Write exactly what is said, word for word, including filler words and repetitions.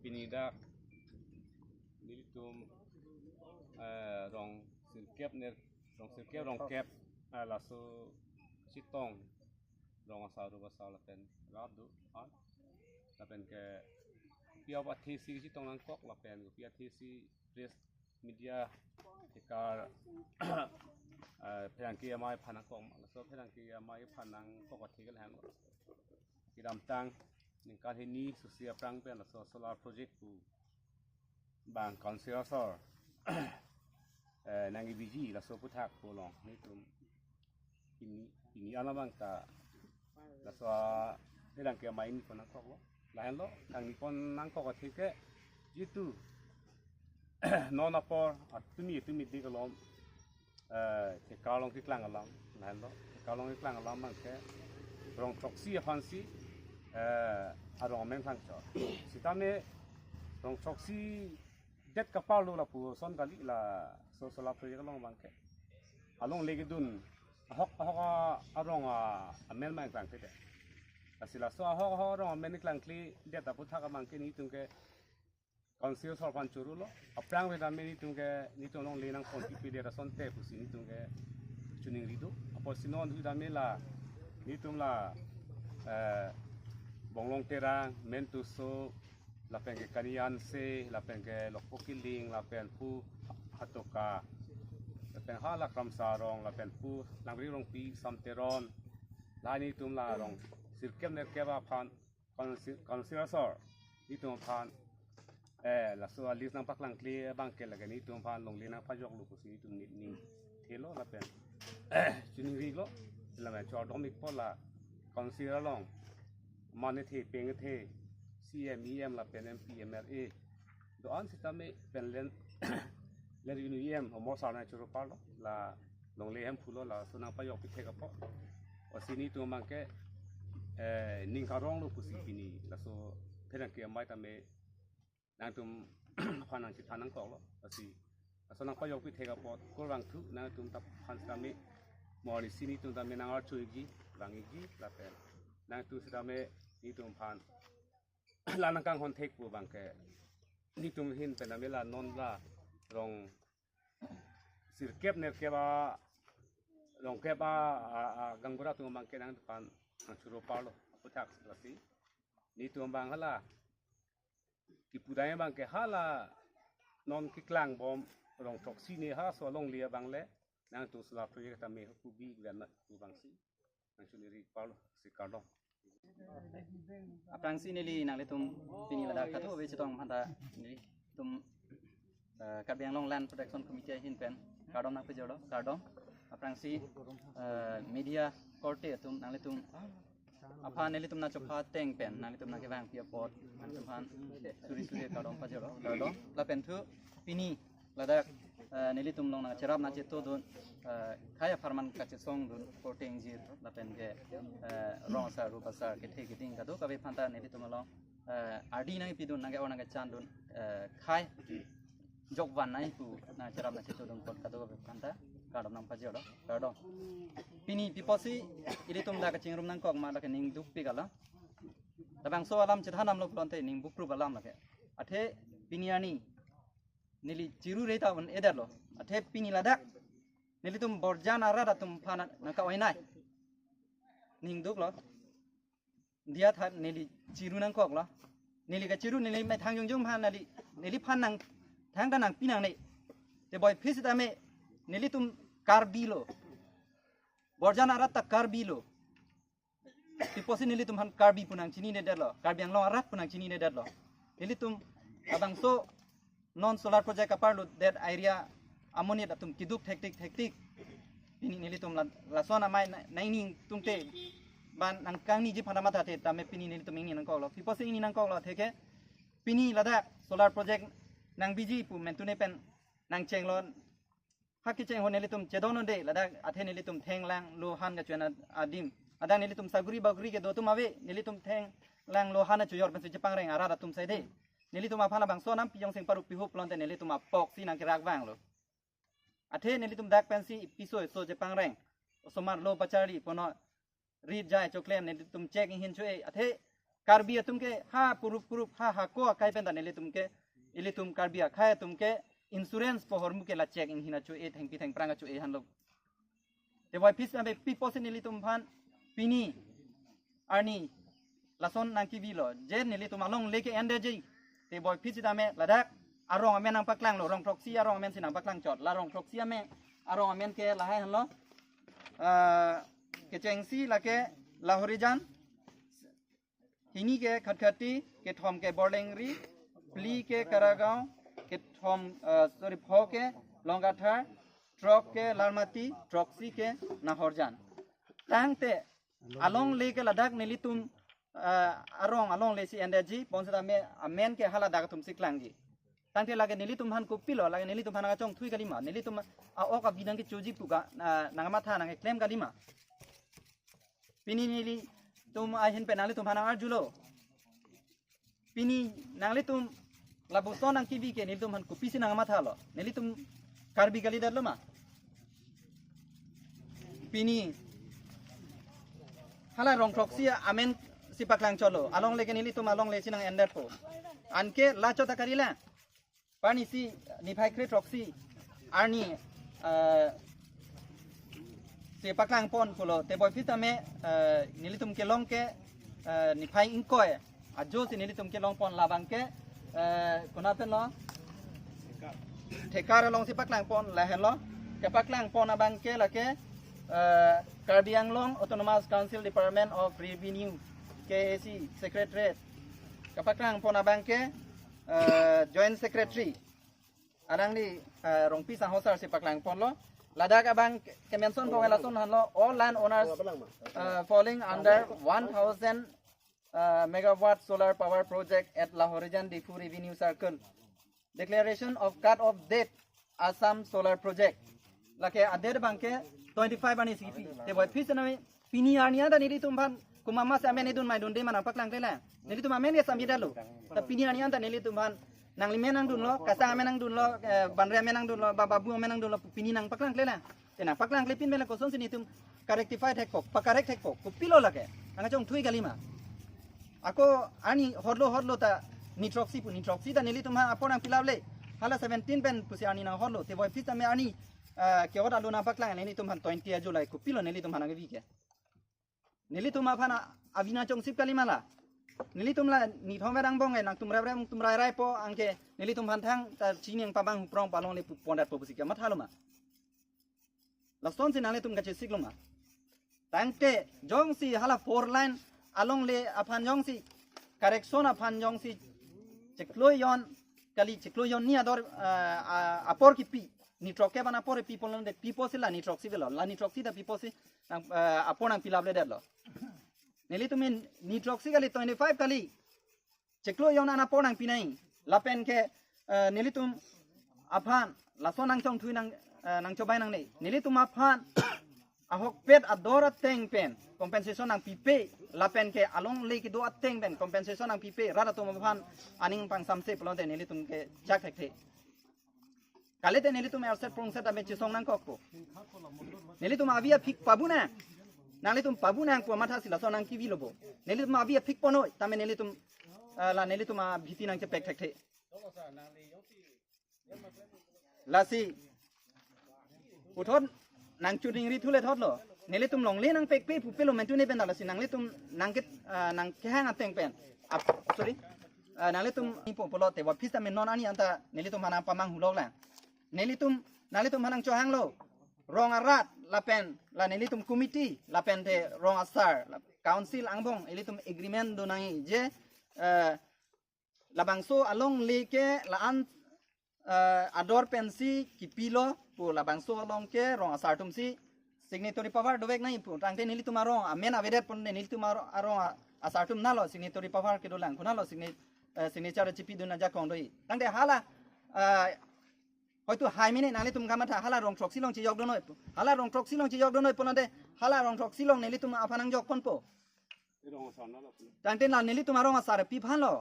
Pini dak nelitum, eh, rong sirkep ner, rong sirkep rong kep, eh, laso chetong rong asar rup asar lapen rat do-an, lapen ke kopi aphi si chetong nangkok lapen kopi aphi si press media thekar, eh, pherangke amei aphan nangkok, laso pherangke amei aphan nangkok athe ke lahenlo. Kedamtang ningkan hini susi aphrang pen laso solar project pu bang council asor, eh, nang-ibiji laso aphuthak pu along nelitum pini, pini alam abang ta laso pherangke amei aphan nangkoklo. Lahenlo, kangni aphan nangkok athe ke jitu non apor atumi atumi dik along, eh, thekar along keklang alam, lahenlo, thekar along keklang alam abang ke rong throksi aphan si, eh, arong amen klangchot. Sitame rong throksi det kaparlo lapuson kali laso solar project along abang ke. Alongle kedun ahok ahok a-, arong a-, amen abang klangkledet. Lasi laso ahok ahok arong amen klangkledet aphuthak abang ke nelitum ke council asor aphan choroilo. Aphrang ave tame nelitum ke, nelitum alongle nangpon pipedet asonte pusi nelitum ke chiningri do. Apotsi non ave tame la nelitum la, eh, Bonglong Terang, Mentuso, lapen ke Kanianse, lapen ke Lokpo Kiling, lapen pu Hatoka, lapen hala Kramsa arong, lapen pu Langri Rongpi, Sam Teron, la nelitum la rong sirkep nerkep aphan council, council asor nelitum aphan, eh, laso a-list nangpaklangkle abang ke lake nelitum aphan longle nangpajoklo pusi nelitum ni, ningthelo lapen chiningrilo. Lapen chordom ikpo la council along mane the peng the C E M, E M lapen M P, M L A do-an sitame pen len, len revenue E M Omor sar nangchoro parlo, la longle hem phulo, laso nangpajok pithek apot. Lasi nelitum abang ke, eh, ning karonglo pusi pini laso pherangke amei tame nangtum aphan nangchethan nangkoklo. Lasi laso nangpajok pithek apot kurvangthu, nangtum ta aphan sitame morning si nelitum tame nang-arju ikji, vang ikji, lapen nangtum sitame nelitum aphan la nangkanghon thek pu abang ke nelitum ahin pen tame la non la rong sirkep nerkep a, rong kep a, a, a, gaonbura atum abang ke nangtum aphan nangchoro parlo aphuthak. Lasi nelitum abang hala kipudai abang ke hala non keklang bom rong throksi ne halaso alongle abang le nangtum solar project tame hukubi gudan na pu abang si nangchiningri parlo, si kardom. Aphrangsi neli nanglitum pini ladak kado-kave chetong aphanta nelitum, eh, Karbi Anglong Land Protection Committee ahin pen kardom nangpajirlo, kardom. Aphrangsi, eh, media korte atum nanglitum aphan nelitum nangchepha ateng pen nanglitum nangkevangpi apot nanglitum aphan suri suri kardom pajirlo, kardom. Lapen thu pini ladak, eh, nelitum along nangcherap nangchetodun, eh, khei apharman kachesongdun korte ingjir lapen ke, eh, rong asar rup asar kethe keding kado-kave aphanta nelitum along, eh, ardi nangpidun, nangke-or nangkechandun, eh, khei jokvan nangpu nangcherap nangchetodun apot kado-kave aphanta kardom nangpajirlo, kardom. Pini pi apotsi ilitum dak kachingrum nangkok ma, lake ning dukpik alam. Labangso alam chethan damlo pulote ning bukrup alam lake. Athe pini arni neli chiru reta un-edetlo. Athe pini ladak nelitum borjan arat atum aphan nangka-oinei. Ning duklo. Diya tha neli chiru nangkoklo. Neli kachiru, neli methang jongjong aphan neli, neliphan nangthang ta nangpi nangne. Te boi phis tame nelitum Karbi lo. Borjan arat ta Karbi lo. Pi apotsi nelitum aphan Karbi pu nangchininedetlo, Karbi Anglong arat pu nangchininedetlo. Nelitum labangso non solar project kaparlo det area amonit atum keduk thektik thektik. Pini nelitum la, lason amei na, nangning tungte ban nangkangniji aphanta mathathe tame pini nelitum ingni nangkoklo. Pi apotsi ingni nangkoklo athe ke pini ladak solar project nangbiji pu mentune pen nangchenglo. Ha kecheng ho nelitum chedon-un-e ladak athe nelitum thenglang lo han kachoan adim. Adang nelitum saguri baguri kedo atum ave, nelitum thenglang lo han achoyor pensi chepangreng arat atum saide. Nelitum aphan labangso anam piyong sing parup pihup pulote nelitum apok si nangkerak vanglo. Athe nelitum dak pensi piso eso chepangreng. Osomar lo pacharli pono rit jai choklem nelitum chek inghin cho-e. Athe Karbi atum ke ha purup purup ha hako akai pen ta nelitum ke, ilitum Karbi akhei atum ke insurance pu ahormu ke la check inghin acho-e, thengpi thengphrang acho-e henlo. Te puvoiphit sitame pi pusi nelitum aphan pini arni lason nangkevilo, je nelitum alongle ke endetji. Te puvoiphit sitame ladak arong amen nangpaklanglo, rong throksi arong amen si nangpaklang chot. La rong throksi amen, arong amen ke lahai henlo. Ah, kechengsi lake Lahorijan, hini ke Khatkhati, kethom ke Borlengri, phli ke Karagaon, kethom, ah, sorry, pho ke Longkathar, throk ke Larmati, throksi ke Nahorjan. Tangte alongle ke ladak nelitum, ah, arong alongle si endetji, bonsitame amen ke haladak atum si klangji. Tangte lake nelitum aphan kopilo, lake nelitum aphan nangkachongthui kalima, nelitum a-ok abi nangkechoji pu ka, ah, nangmatha nangkeklem kalima. Pini nelitum ahin pen nanglitum aphan nang-arjulo. Pini nanglitum lapuson nangkebi ke nelitum aphan kopisi nangmathalo? Nelitum Karbi kalidetlo ma? Pini hala rong throksi amen si paklang chotlo, alongle ke nelitum alongle si nang-endetpo. Anke la chot ta kali la. Parni si niphai kre throksi arni, eh, si paklangpon pulo, te puvoiphit sitame, eh, nelitum kelong ke, eh, niphai ingkoi ajo si nelitum kelongpon, labang ke, eh, konat penlo, thekar along si paklangpon lahenlo. Kepaklangpon abang ke lake, eh, Karbi Anglong Autonomous Council Department of Revenue, K A C Secretariat. Kepaklangpon abang ke, eh, Joint Secretary alangli, eh, Rongpi Sangho sir si paklangponlo. Ladak abang ke-, kemention pong lason henlo, all land owners, eh, falling under one thousand, eh, megawatt solar power project at Lahorijan Diphu Revenue Circle. Declaration of cut off date Assam solar project. Lake a-date abang ke twenty-five arni si kipi. Te puvoiphit sitame pini arni anta nelitum aphan komat ma si amen edun ma edunde ma nangpaklangkle la. Nelitum amen ke samjidetlo. Ta pini arni anta nelitum aphan nangli amen nangdunlo, kasang amen nangdunlo, eh, Banre amen nangdunlo, ba Babu amen nangdunlo, pini nangpaklangkle la. Te nangpaklangklepin pen la kosonsi nelitum ka-rectify thekpo, pa-correct thekpo, kopilo lake? Nangkachongthui kalima? Ako arni hotlo hotlo ta ni throksi pu, ni throksi ta nelitum aphan apor nangpilaple. Hala seventeen pen pusi arni nanghotlo. Te puvoiphit sitame arni, ah, ke-ot alo nangpaklang, nelitum aphan twenty ajo lahai, kopilo nelitum aphan nangkebi ke? Nelitum aphan a-, abi nangchongsip kalima la? Nelitum la nithom vet angbong ke nangtum rap rap tum rai raipo, anke nelitum aphan thangta chini nangpabang huprong pu alongle pu pondetpo pusi kemathalo ma? Lasonsi nanglitum kachesiklo ma? Tangte jongsi hala four lane alongle aphan jongsi correction aphan jongsi chiklo jon kali, chiklo jonni ador, ah, ah, apor kipi, ni throk ke ban apor kipi pulote pi pusi la ni throksi avelo, la ni throksi ta pi pusi nang, ah, apor nangpilapledetlo? Nelitum in ni throksi kali, twenty-five kali, chiklo jon an apor nangpinai. Lapen ke, eh, nelitum aphan lason nangchongthui nang, eh, nangchobai nangne. Nelitum aphan ahokpet ador ateng pen compensation nangpipe, lapen ke alongle kedo ateng pen compensation nangpipe, rat atum aphan aning pangsamse pulote nelitum ke chak thekthe. Kalite nelitum erset prongset abe chesong nangkokpo. Nelitum avi aphik pabunang. Nanglitum pabunang pu mathasi lason nangkevilo bo. Nelitum avi aphik ponnoi, tame nelitum, ah, la nelitum abhiti nangchepek thekthe. Lasi puthot nangchuningri thule thotlo. Nelitum longle nangpekpe pu pelo mentune pen lasi nanglitum nangke, ah, nangkehang ateng pen. Ap-, sorry. Ah, nanglitum ipo pulote puvoiphit sitame non arni anta nelitum aphan nangpamang hulok lang. Nelitum, nanglitum aphan nangchohanglo. Rong arat lapen la nelitum committee lapen te rong asar, la council angbong ilitum agreement do nangji je, eh, labangso alongle ke la-an, eh, ador pensi kipilo pu, labangso along ke rong asar atumsi signatory power dovek nangji pu. Tangte nelitum arong amen avedet pulote nelitum aro-, arong a-, asar atum nalo signatory power kedolang, konatlo signa-, eh, signature chipidun ajakong doji. Tangte hala, eh, hoitu hai mene nanglitum kamatha hala rong throksi along chejok donoi pu. Hala rong throksi along chejok donoi pulote hala rong throksi along nelitum aphan nangjok ponpo. Tangte la nelitum arong asar pi aphanlo.